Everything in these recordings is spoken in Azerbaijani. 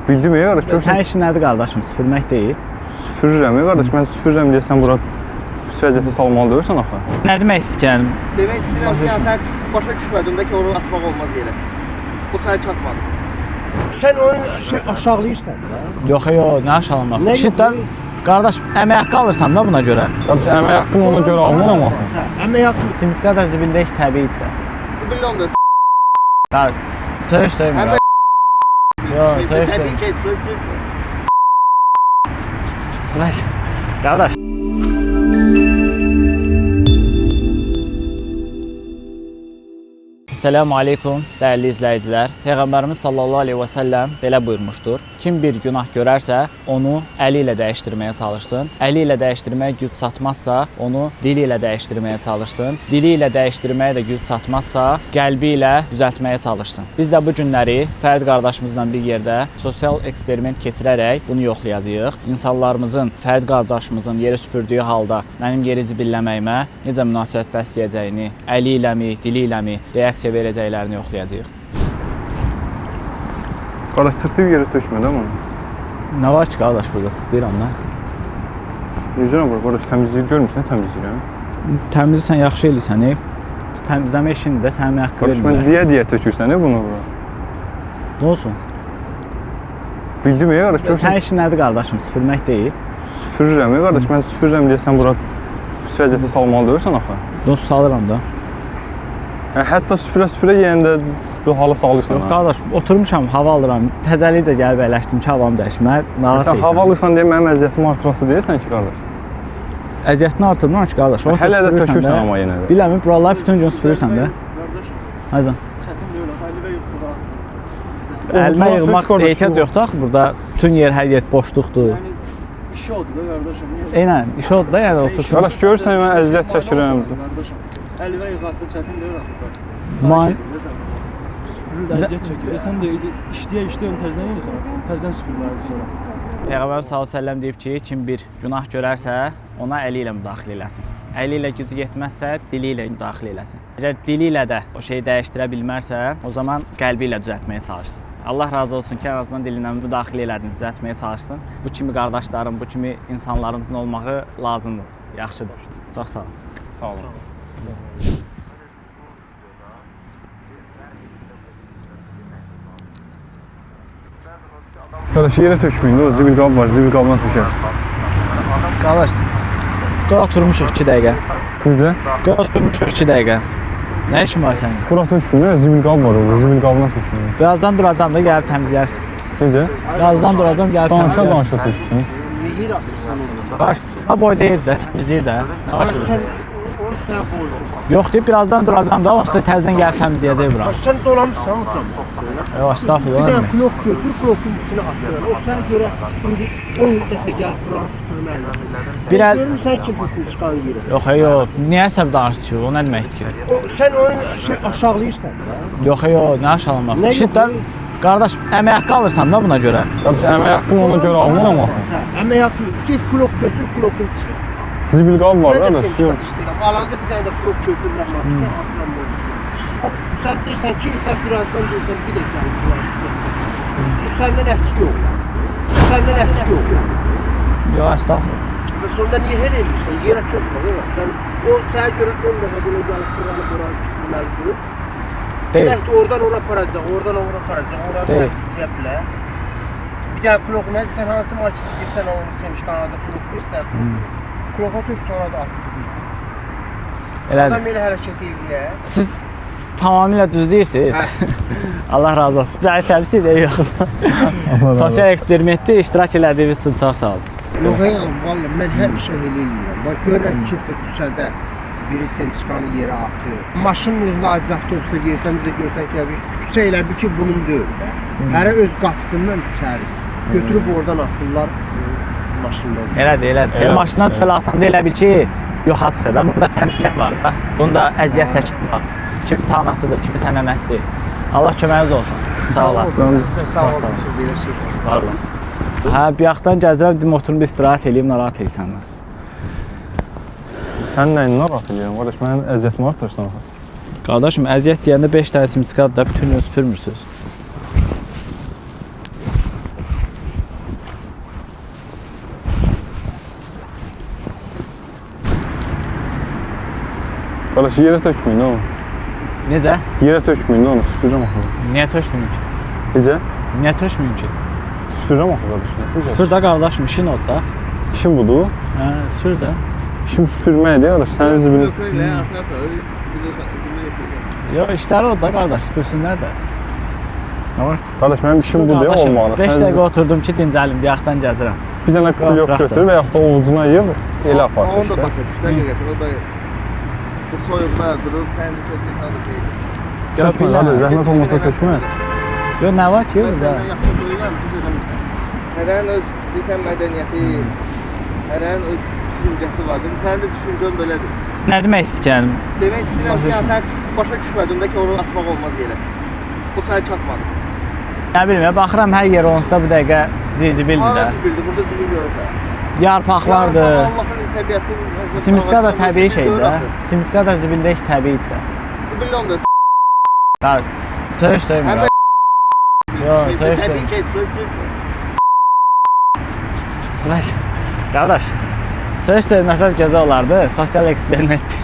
Bildim ey qardaş, görürsən Sənin işin nədir qardaşım? Süpürmək deyil. süpürürəm ey qardaş, mən süpürürəm deyə sən bura pis vəziyyətə salmalı deyirsən axı. Nə demək istəyirsən? Demək istəyirəm ki, yəni sən başa düşmədin də ki, onu atmaq olmaz yerə. Bu sənə çatmadı. Sən onu şey aşağılayırsan da. Yox, yox, nə aşağılamaq? Nə İşi də qardaş, əmək haqqı alırsan da buna görə. Qardaş, əmək haqqımı ona görə almıram axı. Hə, əmək haqqı Simsqa da zibildək təbiidir də. Zibilli onda Qardaş, söyüş söymür. Həm də Yox, söyüş Təbii söymür. ki, söz deyil. Qardaş. Selamun aleykum dəyərli izləyicilər. Peyğəmbərimiz sallallahu əleyhi və səlləm belə buyurmuşdur. Kim bir günah görərsə, onu əli ilə dəyişdirməyə çalışsın. Əli ilə dəyişdirməyə güc çatmazsa, onu dili ilə dəyişdirməyə çalışsın. Dili ilə dəyişdirməyə də güc çatmazsa, qəlbi ilə düzəltməyə çalışsın. Biz də bu günləri Fərid qardaşımızla bir yerdə sosial eksperiment keçirərək bunu yoxlayacağıq. İnsanlarımızın Fərid qardaşımızın yeri süpürdüyü halda mənim yeri zibilləməyimə necə münasibət bəsləyəcəyini, əli iləmi, dili iləmi reaksiya verəcəklərini yoxlayacağıq. Qardaş, çırtıyıb yerə tökmə də bunu. Nə var ki, qardaş burada istəyirəm də. Necə var qardaş, təmizliyi görmürsən, təmizləyirəm. Təmizləyirsən, yaxşı eləyirsən. Təmizləmə işini də sənə haqqı Qardaş, mən vermirəm. deyə-deyə tökürsən bunu bura. Nə olsun? Bildim ey qardaş, görürsən Sənin işin nədir qardaşım? Süpürmək deyil. süpürürəm ey qardaş, mən süpürürəm deyə sən bura pis vəziyyətə salmalı deyirsən axı. Dost salıram da. Hə, hətta süpürə-süpürə yeyəndə bu hala salırsan. Yox ha. qardaş, oturmuşam, hava alıram. Təzəlikcə gəlib əyləşdim ki, havam dəyişim. Mənə narahat Sən edirsən. hava alırsan deyə mənim əziyyətimi artırası deyirsən ki, qardaş. Əziyyətini artırmıram ki, qardaş. Onsuz Hələ də süpürürsən tökürsən də. amma yenə də. Biləmi, buraları bütün gün süpürürsən də. Qardaş, Aydan. çətin deyil, əlivə yoxsa da. Əlimə Oturaq, yığmaq qardaş, ehtiyac bu- yoxdur axı burada. Bütün yer, hər yer boşluqdur. Yəni işi odur da qardaşım. Eynən, iş odur da, yəni otursun. Qardaş, görürsən mən əziyyət çəkirəm. Qardaşım, əlivə yığaqda çətin deyil axı. Man Süpürür, əziyyət çəkir. Sən də işləyə işləyə onu təzədən yeyirsən. Təzədən süpürməlidir sonra. Peyğəmbər sallallahu əleyhi və səlləm deyib ki, kim bir günah görərsə, ona əli ilə müdaxilə eləsin. Əli ilə gücü yetməzsə, dili ilə müdaxilə eləsin. Əgər dili ilə də o şeyi dəyişdirə bilmərsə, o zaman qəlbi ilə düzəltməyə çalışsın. Allah razı olsun ki, ən azından dilindən müdaxilə elədin, düzəltməyə çalışsın. Bu kimi qardaşlarım, bu kimi insanlarımızın olmağı lazımdır, yaxşıdır. Çox sağ olun. Sağ olun. Qardaş, yerə tökməyin, o zibil qabı var, zibil qabına tökərsin. Qardaş, dur oturmuşuq 2 dəqiqə. Necə? Dur oturmuşuq 2 dəqiqə. Nə işin var sənin? Bura tökməyin, zibil qabı var orada, zibil qabına tökməyin. Birazdan duracam da gəlib təmizləyərsən. Necə? Birazdan duracam gəlib Danışa təmizləyərsən. danışa tökürsən. niyə yer atırsan onu? Baş, ha boy deyir də, təmizləyir də. Nə baş verir? Sən onu sənə borcun var. Yox deyib birazdan duracam da, onsuz da təzədən gəlib təmizləyəcək bura. Sən dolamısan hocam. Yox, estağfurullah. Bir nə dənə demək. blok götür, blokun içinə atır. O sənə görə indi 10 dəfə gəlib buranı süpürməli. Bir əl- Görmürsən kimsəsini çıxan yerə. Yox, yox, niyə əsəb danışır ki? O nə deməkdir ki? O, sən onu şey aşağılayırsan da. Yox, yox, nə aşağılamaq? Nə İşi yox, də qardaş, əmək haqqı alırsan da buna görə. Qardaş, əmək haqqımı ona görə almıram axı. Hə, əmək haqqı get blok götür, blokun içinə. Zibil qabı var Mən də qardaş. seni Gör. istəyirəm. Alanda bir dənə də blok götürürəm marketdən, atıram onun içinə. Sən deyirsən ki, sən birazdan deyirsən bir də gəlib buranı süpürəsən. Bu səndən əski yox. Səndən əski yox. Yox, estağfurullah. Və sonra niyə elə eləyirsən? Yerə tökmə qardaş. Sən o sənə görə 10 dəfə bunu gəlib buranı süpürməli deyil. Deyil. Külək də oradan ora aparacaq, oradan ora aparacaq, oranı Deyil. təmizləyə bilər. Bir dənə blok nədir? Sən hansı marketə getsən, onu Semişkanada blok versən, bloka tök sonra da atsın. Elədir. Adam elə hərəkət eləyər. Siz tamamilə düz deyirsiniz. Allah razı olsun. Bir əsəbsiz, eyb yoxdur. Sosial eksperimentdə iştirak elədiyiniz üçün çox sağ olun. Yox, yox, vallah mən həmişə elə eləyirəm. Bax görürəm kimsə küçədə biri semçikanı yerə atır. Maşının özündə aciz avtobusa girsən, bir də görsən ki, bir küçə elə bil ki, bunun deyil də. Hərə öz qapısından içəri götürüb oradan atırlar maşından. Elədir, elədir. Elə maşından çölə atanda elə bil ki, yoxa çıxır da. Bunda təmizlik var da. Bunda əziyyət çəkən var. Kimisi anasıdır, kimisi nənəsidir. Allah köməyiniz olsun. Sağ olasın. Siz də sağ Sağ olun. Belə şey. Var olasın. Hə, bir yaxdan gəzirəm, dedim oturum bir istirahət eləyim, narahat eləyirsən mən. Sən nəyin narahat eləyirəm qardaş? Mənim əziyyətimi artırırsan axı. Qardaşım, əziyyət deyəndə 5 dənə simsqat da bütün gün süpürmürsüz. Qardaş yerə tökməyin onu. Necə? Yerə tökməyin onu, süpürürəm axı. Niyə tökməyim ki? Necə? Niyə tökməyim ki? Süpürürəm axı qardaş. Nə tökəcəksən? Sür də qardaşım, işin odur da. İşim budur. Hə, sür də. İşim süpürməkdir qardaş. Sən özü bilir. Öpürlə atarsan, zibil zibil Yox, işləri odur da qardaş, süpürsünlər də. Nə var ki? Qardaş mənim işim budur Qardaşım, olmalı. 5 Sən dəqiqə oturdum ki, dincəlim, bayaqdan gəzirəm. bir dənə kulyok Oturaq da. götür və yaxud da ovucuna yığ, elə apar. Onu da başa düşdü, həqiqətən o da bu soyuqda durur, sən də tökürsən o da şey. Yox, Tökmə qardaş, bilmirəm. zəhmət olmasa tökmə. Yox, nə var ki Mən burada? səndən yaxşı duyuram, düz eləmirsən. Hərənin öz, bilirsən, mədəniyyəti, hərənin öz düşüncəsi var. İndi sənin də düşüncən belədir. Nə demək istəyirəm? Demək istəyirəm ki, yəni sən başa düşmədin də ki, onu atmaq olmaz yerə. O sənə çatmadı. Nə bilim, ya, baxıram hər yer onsuz da bu dəqiqə zibildir də. Hara zibildir? Burada zibil görürsən. Yarpaqlardır. Allahın təbiətin Simiska da təbii şeydir də. Simiska da zibil deyil ki, təbiidir də. Zibil onda Qardaş, söyüş söymür. Həm də Yox, söyüş Təbii söymür. şey, söz deyil. Qardaş, qardaş, söyüş söyməsəz gözəl olardı. Sosial eksperimentdir.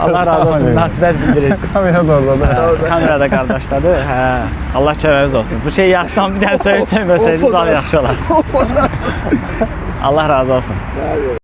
Allah razı olsun, münasibət bildirirsiniz. Kamera da orada da. Hə, Kamerada qardaşladır. Hə. Allah köməyiniz olsun. Bu şey yaxşıdan bir dənə söyüş söyməsəydiniz daha yaxşı olar. Pozarsın. Allah razı olsun. Sağ ol.